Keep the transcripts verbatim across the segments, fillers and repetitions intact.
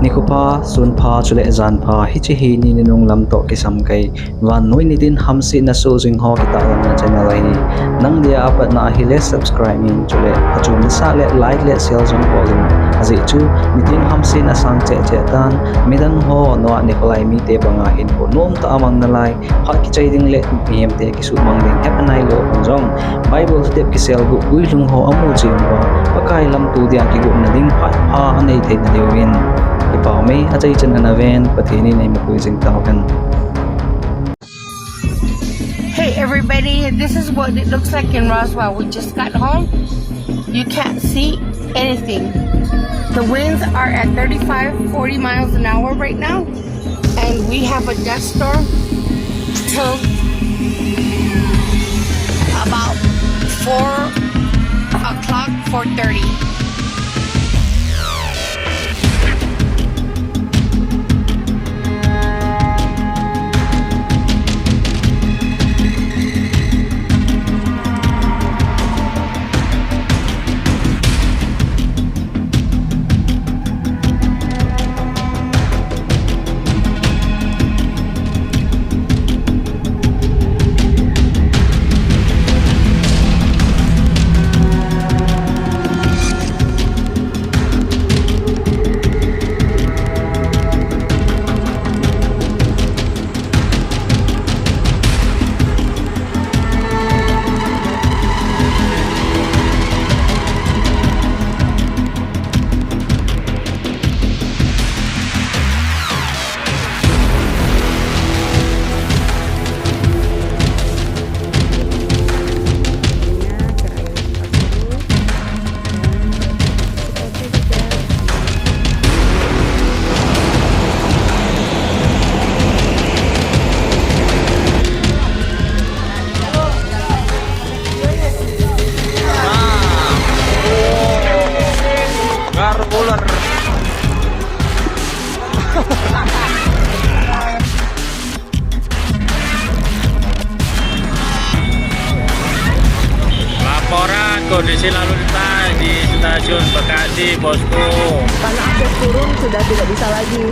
Nikho pha, sun pha, chule jan pha, hiche hi ni nunung lam toh kisam kei. Vannoi nitin hamsetna soh jing ho kitahlanna channel ahi. Nang dia apatna ahile subscribe in, chule achom nasah le like le share jong bol in. Ajeh chu nitin hamsetna sang cheh cheh tan, midang ho noa nikho lai mite banga hinkho nomtah a mang nalai, phat kichai ding le mihemte kisuhmang ding hepha nailou hon jong, Bible step kiselguh guilhung ho amu cheh uva, Pakai lamto dia kigotna ding phat pha anei theina diuvin, kipah mei achaichan ana ven, Pathen in eimapui jing tauhen. Hey everybody, this is what it looks like in Roswell. We just got home. You can't see anything. The winds are at thirty-five, forty miles an hour right now. And we have a desk store till about four o'clock, four thirty. Ngar ular. Laporan kondisi lalu lintas di Stasiun Bekasi, Bosku. Karena akses turun sudah tidak bisa lagi.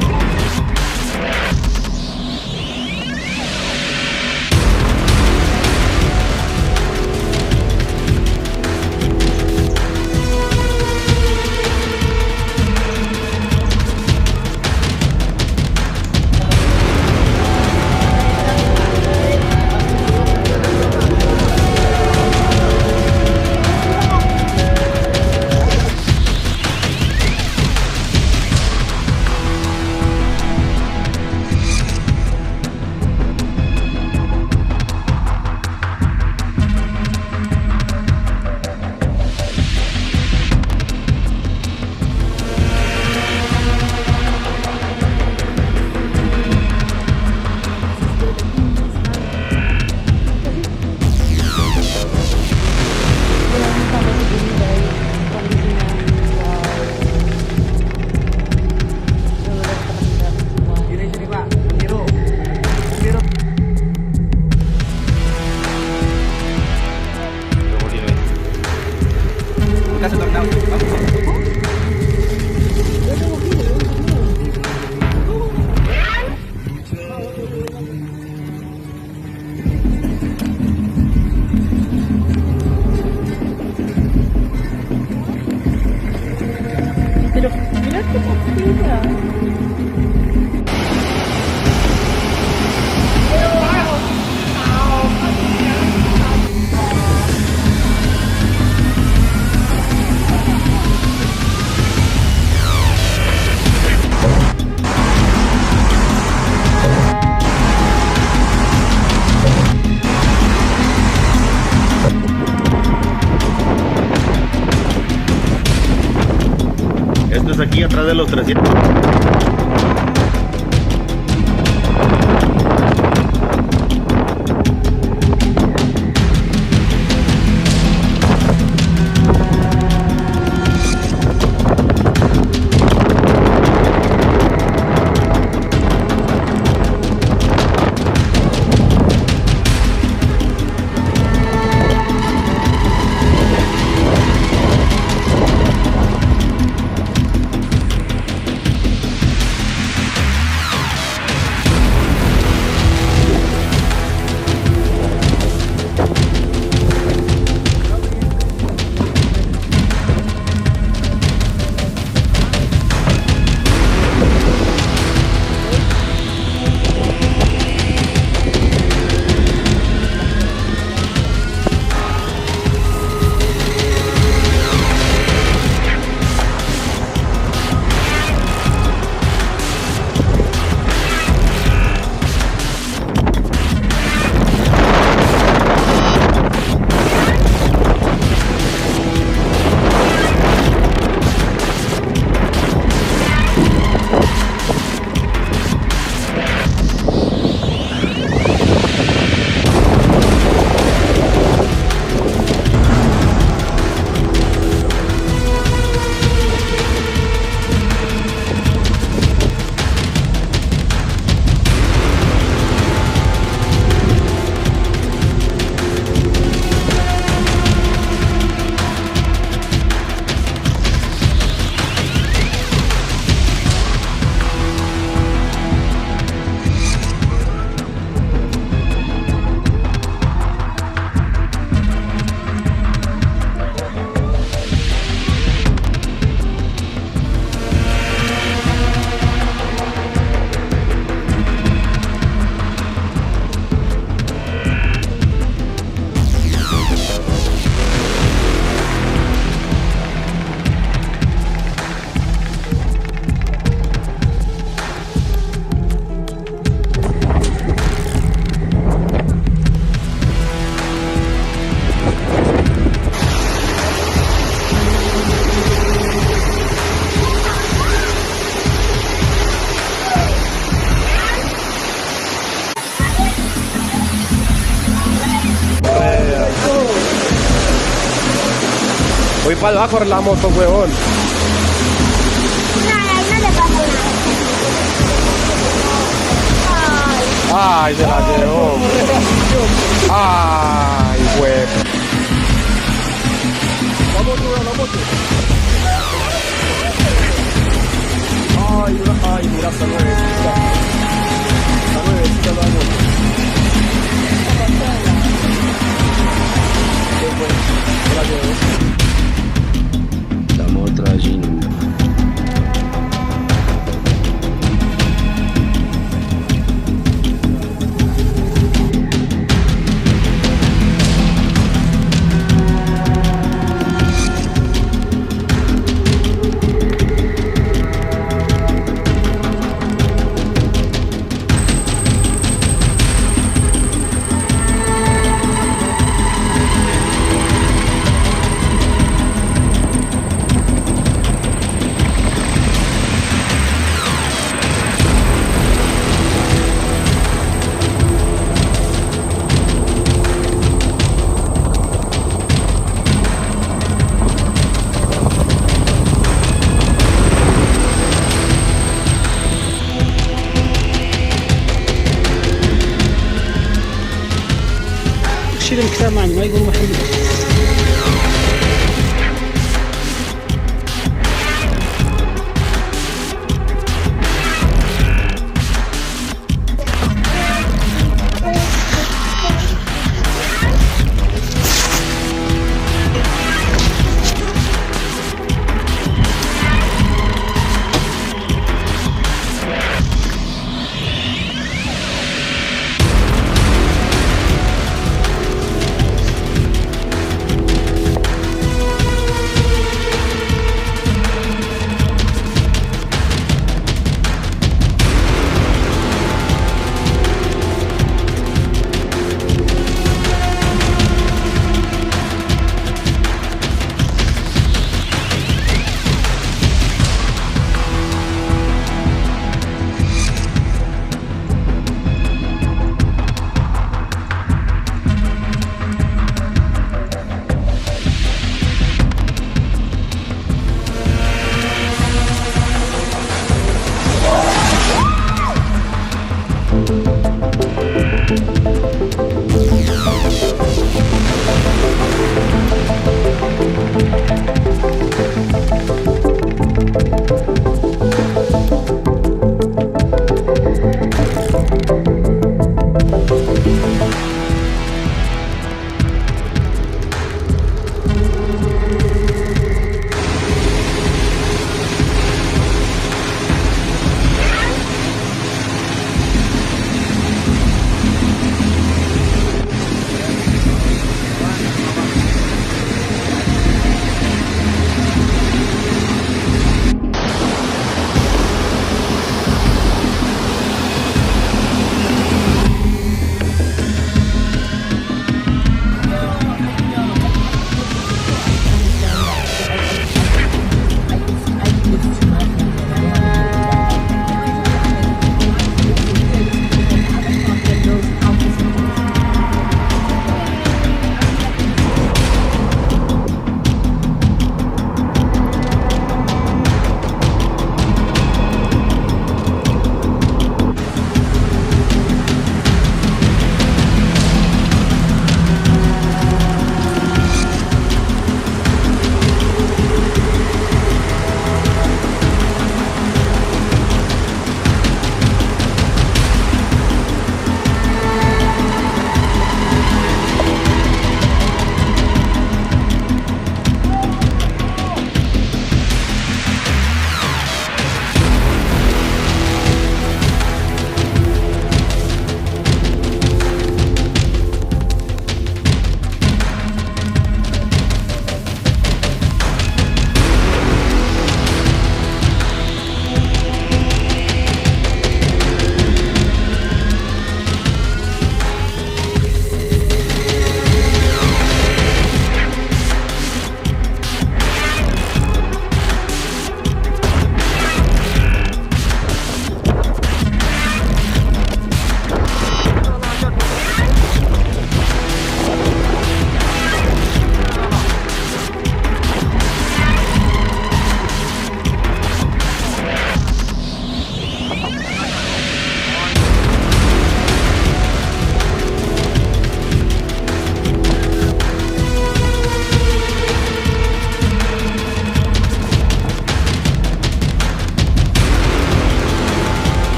Esto es aquí atrás de los trescientos. Vale, va a correr la moto, weón. Ay, se la llevó. Ay, weón. La moto, la moto. Ay, ay, mira, está nuevecita. Está nuevecita la moto. Qué bueno. Se la llevó. Estamos trayendo. Silim kita man, mai gum mahal.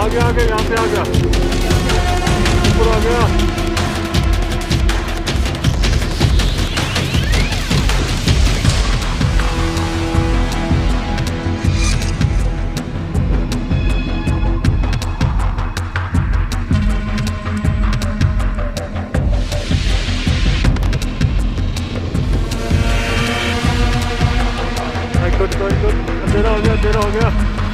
आ गया, आ गया, यहाँ पे आ गया। ऊपर आ गया। Good, good, good. अंधेरा हो गया, अंधेरा हो गया।